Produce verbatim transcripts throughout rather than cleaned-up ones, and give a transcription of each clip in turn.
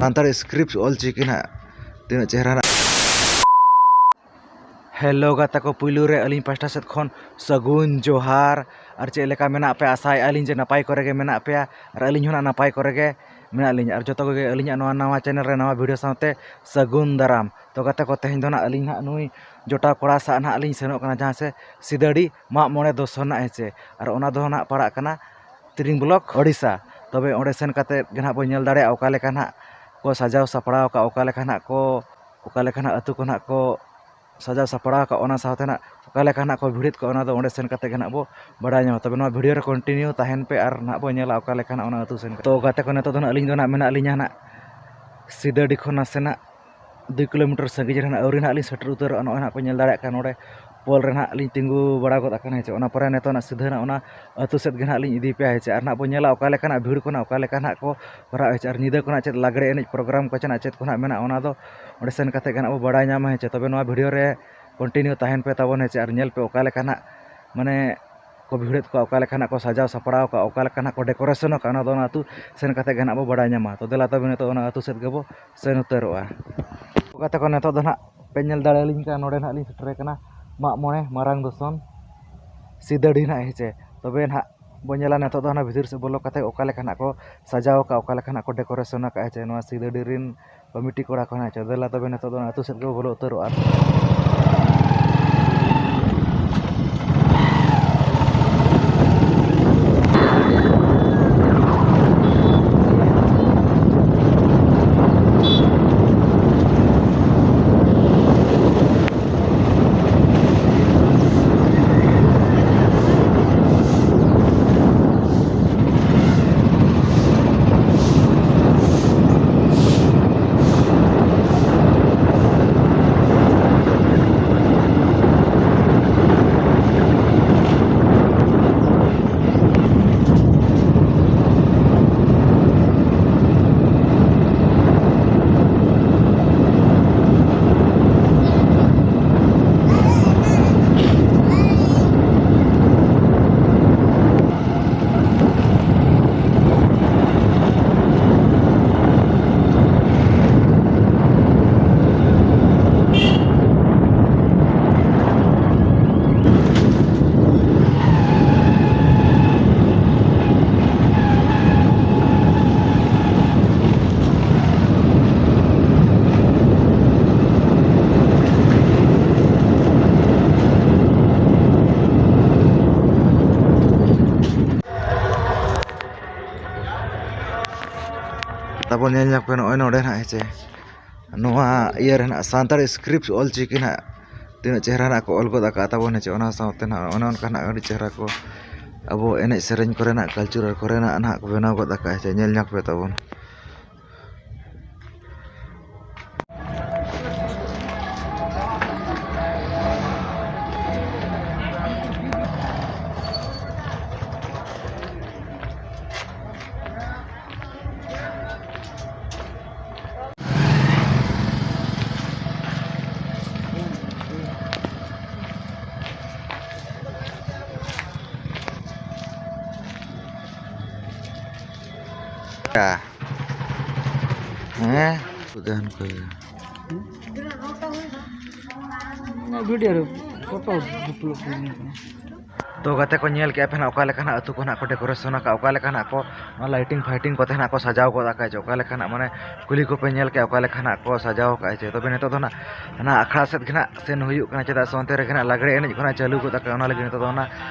Santali script Ol Chiki ᱱᱟᱦᱟᱜ ᱛᱤᱱᱟᱹᱜ ᱪᱮᱦᱨᱟ ᱱᱟᱜ᱾ ᱦᱮᱞᱳ ᱜᱟᱛᱮ ᱠᱚ, ᱯᱩᱭᱞᱩ ᱨᱮ ᱟᱹᱞᱤᱧ ᱯᱟᱥᱴᱟ ᱥᱮᱫ ᱠᱷᱚᱱ ᱥᱟᱹᱜᱩᱱ ᱡᱚᱦᱟᱨ᱾ ᱟᱨ ᱪᱮᱫ ᱞᱮᱠᱟ ᱢᱮᱱᱟᱜ ᱯᱮᱭᱟ? ᱟᱥᱟᱭᱮᱫᱼᱟ ᱞᱤᱧ ᱡᱮ ᱱᱟᱯᱟᱭ ᱠᱚᱨᱮ ᱜᱮ ᱢᱮᱱᱟᱜ ᱯᱮᱭᱟ ᱟᱨ ᱟᱹᱞᱤᱧ ᱦᱚᱸ ᱱᱟᱜ ᱱᱟᱯᱟᱭ ᱠᱚᱨᱮ ᱜᱮ ᱢᱮᱱᱟᱜ ᱞᱤᱧᱟ᱾ ᱟᱨ ᱡᱚᱛᱚ ᱠᱚᱜᱮ ᱟᱹᱞᱤᱧᱟᱜ ᱱᱚᱣᱟ ᱱᱟᱣᱟ ᱪᱮᱱᱮᱞ ᱨᱮ ᱱᱟᱣᱟ ᱵᱷᱤᱰᱤᱭᱳ ᱥᱟᱶᱛᱮ ᱥᱟᱹᱜᱩᱱ ᱫᱟᱨᱟᱢ᱾ ᱛᱚ ᱜᱟᱛᱮ ᱠᱚ, ᱛᱮᱦᱮᱧ ᱫᱚ ᱱᱟᱜ ᱟᱹᱞᱤᱧ ᱱᱟᱜ ᱱᱩᱭ ᱡᱚᱴᱟᱣ ᱠᱚᱲᱟ ᱥᱟᱶ ᱱᱟᱜ ᱞᱤᱧ ᱥᱮᱱᱚᱜ ᱠᱟᱱᱟ ᱡᱟᱦᱟᱸ ᱥᱮ ᱥᱤᱫᱟᱹᱲᱤ ᱢᱟᱜ ᱢᱚᱬᱮ ᱫᱚᱥᱚᱱ ᱱᱟᱜ, ᱦᱮᱸ ᱪᱮ? ᱟᱨ ᱚᱱᱟ ᱫᱚ ᱱᱟᱜ ᱯᱟᱲᱟᱜ ᱠᱟᱱᱟ ᱛᱤᱨᱤᱝ ᱵᱞᱚᱠ, ᱳᱰᱤᱥᱟ᱾ ᱛᱚᱵᱮ ᱚᱸᱰᱮ ᱥᱮᱱ ᱠᱟᱛᱮ ᱜᱮ ᱱᱟᱜ ᱵᱚᱱ ᱧᱮᱞ ᱫᱟᱲᱮᱭᱟᱜᱼᱟ ᱚᱠᱟ ᱞᱮᱠᱟ ᱱᱟᱜ ᱠᱚ ᱥᱟᱡᱟᱣ ᱥᱟᱯᱲᱟᱣ ᱟᱠᱟᱫ, ᱚᱠᱟ ᱞᱮᱠᱟ ᱱᱟᱜ ᱠᱚ, ᱚᱠᱟ ᱞᱮᱠᱟ ᱱᱟᱜ ᱟᱹᱛᱩ ᱠᱚ ᱱᱟᱜ ᱠᱚ ᱥᱟᱡᱟᱣ ᱥᱟᱯᱲᱟᱣ ᱟᱠᱟᱫ, ᱚᱱᱟ ᱥᱟᱶᱛᱮ ᱱᱟᱜ ᱚᱠᱟ ᱞᱮᱠᱟ ᱱᱟᱜ ᱠᱚ ᱵᱷᱤᱲᱮᱫ ᱠᱚᱣᱟ, ᱚᱱᱟ ᱫᱚ ᱚᱸᱰᱮ ᱥᱮᱱ ᱠᱟᱛᱮ ᱜᱮ ᱱᱟᱜ ᱵᱚ ᱵᱟᱲᱟᱭ ᱧᱟᱢᱟ᱾ ᱛᱚᱵᱮ ᱱᱚᱣᱟ ᱵᱷᱤᱰᱤᱭᱳ ᱨᱮ ᱠᱚᱱᱴᱤᱱᱤᱭᱩ ᱛᱟᱦᱮᱱ ᱯᱮ ᱟᱨ ᱱᱟᱜ ᱵᱚ ᱧᱮᱞᱟ ᱚᱠᱟ ᱞᱮᱠᱟ ᱱᱟᱜ ᱚᱱᱟ ᱟᱹᱛᱩ ᱥᱮᱱ ᱠᱟᱛᱮ᱾ ᱛᱚ ᱜᱟᱛᱮ ᱠᱚ, ᱱᱤᱛᱚᱜ ᱫᱚ ᱱᱟᱜ ᱟᱹᱞᱤᱧ ᱫᱚ ᱱᱟᱜ ᱢᱮᱱᱟᱜ ᱞᱤᱧᱟ ᱱᱟᱜ ᱥᱤᱫᱟᱹᱰᱤ ᱠᱷᱚᱱ ᱱᱟᱥᱮᱱᱟᱜ ᱫᱩᱭ ᱠᱤᱞᱳᱢᱤᱴᱟᱨ ᱥᱟᱺᱜᱤᱧ ᱨᱮ ᱱᱟᱜ ᱟᱹᱣᱨᱤ ᱱᱟᱜ ᱞᱤᱧ ᱥᱮᱴᱮᱨ ᱩᱛᱟᱹᱨᱚᱜᱼᱟ᱾ ᱱᱚᱜᱼᱚᱭ ᱱᱟᱜ ᱯᱮ ᱧᱮᱞ ᱫᱟᱲᱮᱭᱟᱜ ᱠᱟᱱ ᱱᱚᱰᱮ ᱯᱳᱞ ᱨᱮ ᱱᱟᱜ ᱞᱤᱧ ᱛᱤᱸᱜᱩ ᱵᱟᱲᱟ ᱜᱚᱫ ᱟᱠᱟᱱᱟ, ᱦᱮᱸ ᱪᱮ᱾ ᱚᱱᱟ ᱯᱚᱨᱮ ᱱᱤᱛᱚᱜ ᱱᱟᱜ ᱥᱤᱫᱷᱟᱹ ᱱᱟᱜ ᱚᱱᱟ ᱟᱹᱛᱩ ᱥᱮᱫ ᱜᱮ ᱱᱟᱜ ᱞᱤᱧ ᱤᱫᱤ ᱯᱮᱭᱟ, ᱦᱮᱸ ᱪᱮ᱾ ᱟᱨ ᱱᱟᱜ ᱵᱚ ᱧᱮᱞᱟ ᱚᱠᱟ ᱞᱮᱠᱟᱱᱟᱜ ᱵᱷᱤᱲ ᱠᱚ ᱱᱟᱜ ᱚᱠᱟ ᱞᱮᱠᱟ ᱱᱟᱜ ᱠᱚ ᱠᱚᱨᱟᱣ, ᱦᱮᱸ ᱪᱮ᱾ ᱟᱨ ᱧᱤᱫᱟᱹ ᱠᱚ ᱱᱟᱜ ᱪᱮᱫ ᱞᱟᱜᱽᱲᱮ ᱮᱱᱮᱡ ᱯᱨᱳᱜᱨᱟᱢ ᱠᱚ ᱪᱮ ᱱᱟᱜ ᱪᱮᱫ ᱠᱚ ᱱᱟᱜ ᱢᱮᱱᱟᱜᱼᱟ, ᱚᱱᱟ ᱫᱚ ᱚᱸᱰᱮ ᱥᱮᱱ ᱠᱟᱛᱮ ᱜᱮ ᱱᱟᱜ ᱵᱚ ᱵᱟᱲᱟᱭ ᱧᱟᱢᱟ, ᱦᱮᱸ ᱪᱮ᱾ ᱛᱚᱵᱮ ᱱᱚᱣᱟ ᱵᱷᱤᱰᱤᱭᱳ ᱨᱮ ᱠᱚᱱᱴᱤᱱᱤᱭᱩ ᱛᱟᱦᱮᱱ ᱯᱮ ᱛᱟᱵᱚᱱ, ᱦᱮᱸ ᱪᱮ᱾ ᱟᱨ ᱧᱮᱞ ᱯᱮ ᱚᱠᱟ ᱞᱮᱠᱟ ᱱᱟᱜ ᱢᱟᱱᱮ ᱠᱚ ᱵᱷᱤᱲᱮᱫ ᱠᱚᱣᱟ, ᱚᱠᱟ ᱞᱮᱠᱟ ᱱᱟᱜ ᱠᱚ ᱥᱟᱡᱟᱣ ᱥᱟᱯᱲᱟᱣ ᱠᱟᱜᱼᱟ, ᱚᱠᱟ ᱞᱮᱠᱟ ᱱᱟᱜ ᱠᱚ ᱰᱮᱠᱳᱨᱮᱥᱚᱱ ᱟᱠᱟᱫᱼᱟ, ᱚᱱᱟ ᱫᱚ ᱚᱱᱟ ᱟᱹᱛᱩ ᱥᱮᱱ ᱠᱟᱛᱮ ᱜᱮ ᱱᱟᱜ ᱵᱚ ᱵᱟᱲᱟᱭ ᱧᱟᱢᱟ᱾ ᱛᱚ ᱫᱮᱞᱟ ᱛᱚᱵᱮ ᱱᱤᱛᱚᱜ ᱚᱱᱟ ᱟᱹᱛᱩ ᱥᱮᱫ ᱜᱮᱵᱚ ᱥᱮᱱ ᱩᱛᱟᱹᱨᱚᱜᱼᱟ᱾ ᱜᱟᱛᱮ ᱠᱚ, ᱱᱤᱛᱚᱜ ᱫᱚ ᱱᱟᱜ ᱯᱮ ᱧᱮᱞ ᱫᱟᱲᱮᱭᱟᱞᱤᱧ ᱠᱟᱱᱟ, ᱱᱚᱰᱮ ᱱᱟᱜ ᱞᱤᱧ ᱥᱮᱴᱮᱨ ᱠᱟᱱᱟ ᱢᱟᱜ ᱢᱚᱬᱮ ᱢᱟᱨᱟᱝ ᱫᱚᱥᱚᱱ ᱥᱤᱫᱟᱹᱰᱤ ᱱᱟᱜ, ᱦᱮᱸ ᱪᱮ᱾ ᱛᱚᱵᱮ ᱱᱟᱜ ᱵᱚ ᱧᱮᱞᱟ ᱱᱤᱛᱚᱜ ᱫᱚ ᱦᱟᱱᱟ ᱵᱷᱤᱛᱤᱨ ᱥᱮᱫ ᱵᱚᱞᱚ ᱠᱟᱛᱮ ᱚᱠᱟ ᱞᱮᱠᱟ ᱱᱟᱜ ᱠᱚ ᱥᱟᱡᱟᱣ ᱟᱠᱟᱫ, ᱚᱠᱟ ᱞᱮᱠᱟ ᱱᱟᱜ ᱠᱚ ᱰᱮᱠᱳᱨᱮᱥᱚᱱ ᱟᱠᱟᱫᱼᱟ, ᱦᱮᱸ ᱪᱮ᱾ ᱱᱚᱣᱟ ᱥᱤᱫᱟᱹᱰᱤ ᱨᱮᱱ ᱠᱚᱢᱤᱴᱤ ᱠᱚᱲᱟ ᱠᱚ ᱦᱮᱱᱟᱜ ᱪᱚ᱾ ᱫᱮᱞᱟ ᱛᱚᱵᱮ ᱱᱤᱛᱚᱜ ᱫᱚ ᱚᱱᱟ ᱟᱹᱛᱩ ᱥᱮᱫ ᱜᱮᱵᱚ ᱵᱚᱞᱚ ᱩᱛᱟᱹᱨᱚᱜᱼᱟ᱾ ᱛᱟᱵᱚᱱ ᱧᱮᱞ ᱧᱚᱜ ᱯᱮ, ᱱᱚᱜᱼᱚᱭ ᱱᱚᱰᱮ ᱱᱟᱦᱟᱜ, ᱦᱮᱸ ᱪᱮ, ᱱᱚᱣᱟ ᱤᱭᱟᱹ ᱨᱮ ᱱᱟᱦᱟᱜ ᱥᱟᱱᱛᱟᱲᱤ ᱥᱠᱨᱤᱯᱴ ᱚᱞ ᱪᱤᱠᱤ ᱱᱟᱦᱟᱜ ᱛᱤᱱᱟᱹᱜ ᱪᱮᱦᱨᱟ ᱱᱟᱦᱟᱜ ᱠᱚ ᱚᱞ ᱜᱚᱫ ᱟᱠᱟᱫ ᱛᱟᱵᱚᱱ, ᱦᱮᱸ ᱪᱮ, ᱚᱱᱟ ᱥᱟᱶᱛᱮ ᱱᱟᱦᱟᱜ ᱚᱱᱮ ᱚᱱᱠᱟ ᱱᱟᱦᱟᱜ ᱟᱹᱰᱤ ᱪᱮᱦᱨᱟ ᱠᱚ ᱟᱵᱚ ᱮᱱᱮᱡ ᱥᱮᱨᱮᱧ ᱠᱚᱨᱮᱱᱟᱜ, ᱠᱟᱞᱪᱟᱨ ᱠᱚᱨᱮᱱᱟᱜ ᱱᱟᱦᱟᱜ ᱠᱚ ᱵᱮᱱᱟᱣ ᱜᱚᱫ ᱟᱠᱟᱫ, ᱦᱮᱸ ᱪᱮ, ᱧᱮᱞ ᱧᱚᱜ ᱯᱮ ᱛᱟᱵᱚᱱ᱾ ᱦᱮᱸ, ᱩᱫᱟᱦᱟᱱ ᱠᱚ ᱦᱩᱭᱩᱜᱼᱟ᱾ ᱚᱱᱟ ᱵᱷᱤᱰᱤᱭᱳ ᱨᱮ ᱯᱷᱳᱴᱳ ᱰᱩᱯᱞᱤᱠᱮᱴ ᱦᱩᱭ ᱠᱟᱱᱟ᱾ ᱛᱚ ᱜᱟᱛᱮ ᱠᱚ, ᱧᱮᱞ ᱠᱮᱜᱼᱟ ᱯᱮ ᱱᱟᱜ ᱚᱠᱟ ᱞᱮᱠᱟ ᱱᱟᱜ ᱟᱹᱛᱩ ᱠᱚ ᱱᱟᱜ ᱠᱚ ᱰᱮᱠᱳᱨᱮᱥᱚᱱ ᱟᱠᱟᱫ, ᱚᱠᱟ ᱞᱮᱠᱟ ᱱᱟᱜ ᱠᱚ ᱚᱱᱟ ᱞᱟᱭᱴᱤᱝ ᱯᱷᱟᱭᱴᱤᱝ ᱠᱚᱛᱮ ᱱᱟᱜ ᱠᱚ ᱥᱟᱡᱟᱣ ᱜᱚᱫ ᱟᱠᱟᱫ ᱪᱮ, ᱚᱠᱟ ᱞᱮᱠᱟ ᱱᱟᱜ ᱢᱟᱱᱮ ᱠᱩᱞᱦᱤ ᱠᱚᱯᱮ ᱧᱮᱞ ᱠᱮᱜᱼᱟ ᱚᱠᱟ ᱞᱮᱠᱟ ᱱᱟᱜ ᱠᱚ ᱥᱟᱡᱟᱣ ᱟᱠᱟᱫ ᱪᱮ᱾ ᱛᱚᱵᱮ ᱱᱤᱛᱚᱜ ᱫᱚ ᱱᱟᱜ ᱦᱟᱱᱟ ᱟᱠᱷᱲᱟ ᱥᱮᱫ ᱜᱮ ᱱᱟᱜ ᱥᱮᱱ ᱦᱩᱭᱩᱜ ᱠᱟᱱᱟ, ᱪᱮᱫᱟᱜ ᱥᱮ ᱚᱱᱛᱮ ᱨᱮᱜᱮ ᱱᱟᱜ ᱞᱟᱜᱽᱲᱮ ᱮᱱᱮᱡ ᱠᱚ ᱱᱟᱜ ᱪᱟᱹᱞᱩ ᱜᱚᱫ ᱟᱠᱟᱫ᱾ ᱚᱱᱟ ᱞᱟᱹᱜᱤᱫ ᱱᱤᱛᱚᱜ ᱫᱚ ᱚᱱᱟ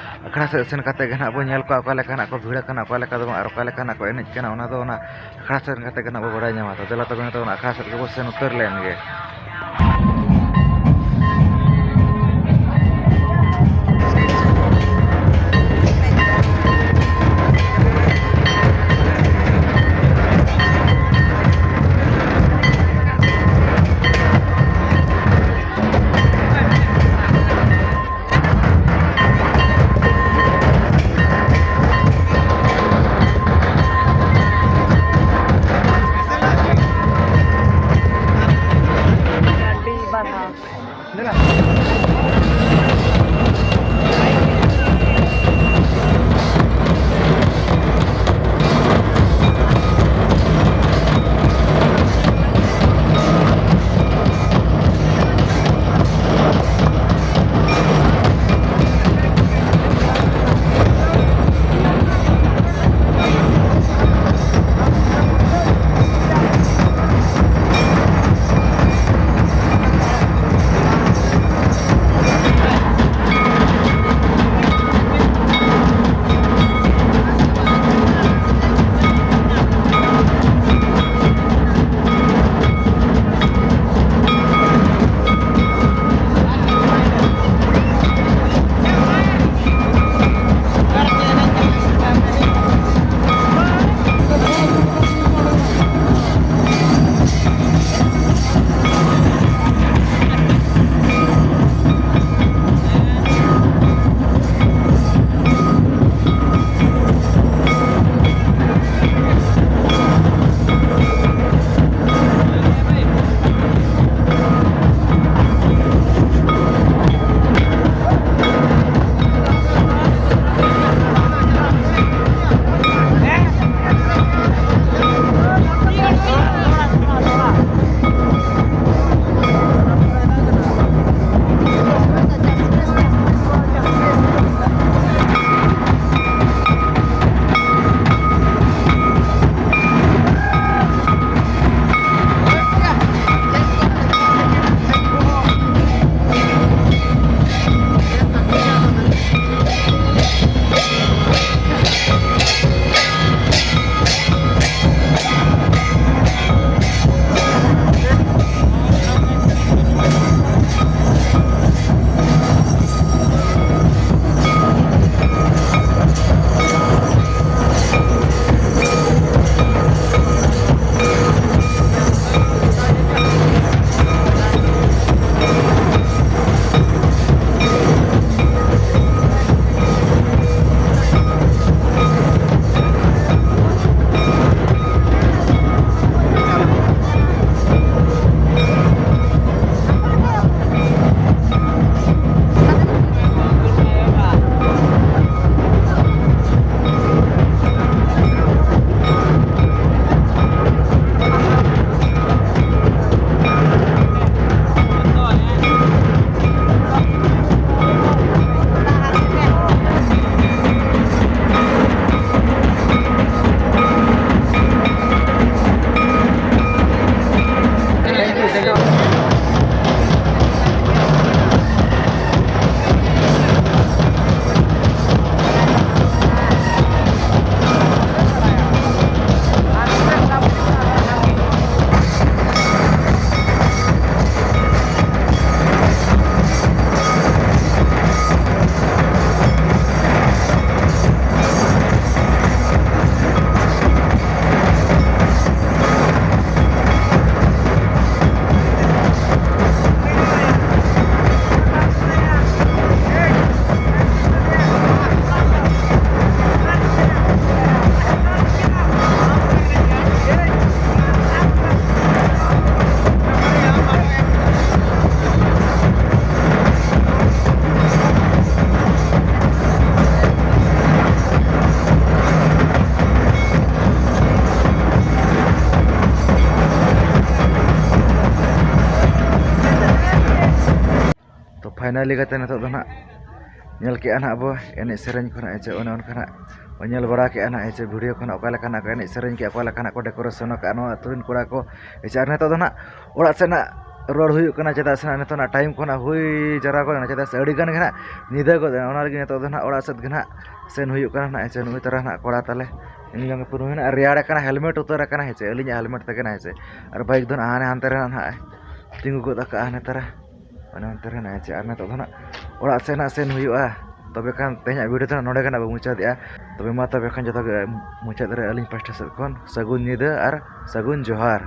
ᱟᱠᱷᱲᱟ ᱥᱮᱫ ᱥᱮᱱ ᱠᱟᱛᱮ ᱜᱮ ᱱᱟᱜ ᱵᱚᱱ ᱧᱮᱞ ᱠᱚᱣᱟ ᱚᱠᱟ ᱞᱮᱠᱟ ᱱᱟᱜ ᱠᱚ ᱵᱷᱤᱲ ᱟᱠᱟᱱᱟ, ᱚᱠᱟ ᱞᱮᱠᱟ ᱫᱚ ᱵᱟᱝ, ᱟᱨ ᱚᱠᱟ ᱞᱮᱠᱟ ᱱᱟᱜ ᱠᱚ ᱮᱱᱮᱡ ᱠᱟᱱᱟ, ᱚᱱᱟ ᱫᱚ ᱚᱱᱟ ᱟᱠᱷᱲᱟ ᱥᱮᱱ ᱠᱟᱛᱮ ᱜᱮ ᱱᱟᱜ ᱵᱚ ᱵᱟᱲᱟᱭ ᱧᱟᱢᱟ᱾ ᱛᱚ ᱫᱮᱞᱟ ᱛᱚᱵᱮ ᱱᱤᱛᱚᱜ ᱚᱱᱟ ᱟᱠᱷᱲᱟ ᱥᱮᱫ ᱜᱮᱵᱚ ᱥᱮᱱ ᱩᱛᱟᱹᱨ ᱞᱮᱱ ᱜᱮ᱾ ᱯᱷᱟᱭᱱᱟᱞᱤ ᱠᱟᱛᱮ ᱱᱤᱛᱚᱜ ᱫᱚ ᱱᱟᱦᱟᱜ ᱧᱮᱞ ᱠᱮᱜᱼᱟ ᱱᱟᱦᱟᱜ ᱵᱚ ᱮᱱᱮᱡ ᱥᱮᱨᱮᱧ ᱠᱷᱚᱱᱟᱜ ᱦᱮᱸ ᱪᱮ, ᱚᱱᱮ ᱚᱱᱠᱟ ᱱᱟᱦᱟᱜ ᱵᱚ ᱧᱮᱞ ᱵᱟᱲᱟ ᱠᱮᱜᱼᱟ ᱱᱟᱦᱟᱜ ᱦᱮᱸ ᱪᱮ, ᱵᱷᱤᱰᱤᱭᱳ ᱠᱷᱚᱱᱟᱜ ᱚᱠᱟ ᱞᱮᱠᱟᱱᱟᱜ ᱠᱚ ᱮᱱᱮᱡ ᱥᱮᱨᱮᱧ ᱠᱮᱜᱼᱟ, ᱚᱠᱟ ᱞᱮᱠᱟᱱᱟᱜ ᱠᱚ ᱰᱮᱠᱳᱨᱮᱥᱚᱱ ᱟᱠᱟᱫᱼᱟ ᱱᱚᱣᱟ ᱟᱹᱛᱩ ᱨᱮᱱ ᱠᱚᱲᱟ ᱠᱚ ᱦᱮᱸ ᱪᱮ᱾ ᱟᱨ ᱱᱤᱛᱚᱜ ᱫᱚ ᱱᱟᱦᱟᱜ ᱚᱲᱟᱜ ᱥᱮᱫ ᱱᱟᱦᱟᱜ ᱨᱩᱣᱟᱹᱲ ᱦᱩᱭᱩᱜ ᱠᱟᱱᱟ, ᱪᱮᱫᱟᱜ ᱥᱮ ᱱᱟᱦᱟᱜ ᱱᱤᱛᱚᱜ ᱱᱟᱦᱟᱜ ᱴᱟᱭᱤᱢ ᱠᱚ ᱱᱟᱦᱟᱜ ᱦᱩᱭ ᱡᱟᱣᱨᱟ ᱜᱚᱫ ᱮᱱᱟ, ᱪᱮᱫᱟᱜ ᱥᱮ ᱟᱹᱰᱤ ᱜᱟᱱ ᱜᱮ ᱱᱟᱦᱟᱜ ᱧᱤᱫᱟᱹ ᱜᱚᱫ ᱮᱱᱟ᱾ ᱚᱱᱟ ᱞᱟᱹᱜᱤᱫ ᱱᱤᱛᱚᱜ ᱫᱚ ᱱᱟᱦᱟᱜ ᱚᱲᱟᱜ ᱥᱮᱫ ᱜᱮ ᱱᱟᱦᱟᱜ ᱥᱮᱱ ᱦᱩᱭᱩᱜ ᱠᱟᱱᱟ ᱱᱟᱦᱟᱜ ᱦᱮᱸ ᱪᱮ᱾ ᱱᱩᱭ ᱛᱟᱨᱟ ᱱᱟᱦᱟᱜ ᱠᱚᱲᱟ ᱛᱟᱞᱮ ᱤᱧ ᱡᱚᱝ ᱯᱩᱨᱟᱹ ᱱᱟᱦᱟᱜ ᱨᱮᱭᱟᱲ ᱟᱠᱟᱱᱟ, ᱦᱮᱞᱢᱮᱴ ᱩᱛᱟᱹᱨ ᱟᱠᱟᱱᱟ ᱦᱮᱸ ᱪᱮ, ᱟᱹᱞᱤᱧᱟᱜ ᱦᱮᱞᱢᱮᱴ ᱛᱮᱜᱮ ᱱᱟᱦᱟᱜ ᱦᱮᱸ ᱪᱮ᱾ ᱟᱨ ᱵᱟᱭᱤᱠ ᱫᱚ ᱱᱟᱦᱟᱜ ᱦᱟᱱᱮ ᱦᱟᱱᱛᱮ ᱨᱮ ᱱᱟᱦᱟᱜ ᱛᱤᱸᱜᱩ ᱜᱚᱫ ᱟᱠᱟᱜᱼᱟ ᱦᱟᱱᱮ ᱛᱟᱨᱟ᱾ ᱚᱱᱮ ᱚᱱᱛᱮ ᱨᱮ ᱱᱟᱦᱟᱜ ᱪᱮ, ᱟᱨ ᱱᱤᱛᱚᱜ ᱫᱚ ᱱᱟᱦᱟᱜ ᱚᱲᱟᱜ ᱥᱮᱫ ᱱᱟᱦᱟᱜ ᱥᱮᱱ ᱦᱩᱭᱩᱜᱼᱟ᱾ ᱛᱚᱵᱮ ᱠᱷᱟᱱ ᱛᱮᱦᱮᱧᱟᱜ ᱵᱷᱤᱰᱤᱭᱳ ᱫᱚ ᱱᱟᱦᱟᱜ ᱱᱚᱰᱮ ᱜᱮ ᱱᱟᱦᱟᱜ ᱵᱚ ᱢᱩᱪᱟᱹᱫᱮᱜᱼᱟ᱾ ᱛᱚᱵᱮ ᱢᱟ ᱛᱚᱵᱮ ᱠᱷᱟᱱ ᱡᱚᱛᱚ ᱜᱮ ᱢᱩᱪᱟᱹᱫ ᱨᱮ ᱟᱹᱞᱤᱧ ᱯᱟᱥᱴᱟ ᱥᱮᱫ ᱠᱷᱚᱱ ᱥᱟᱹᱜᱩᱱ ᱧᱤᱫᱟᱹ ᱟᱨ ᱥᱟᱹᱜᱩᱱ ᱡᱚᱦᱟᱨ᱾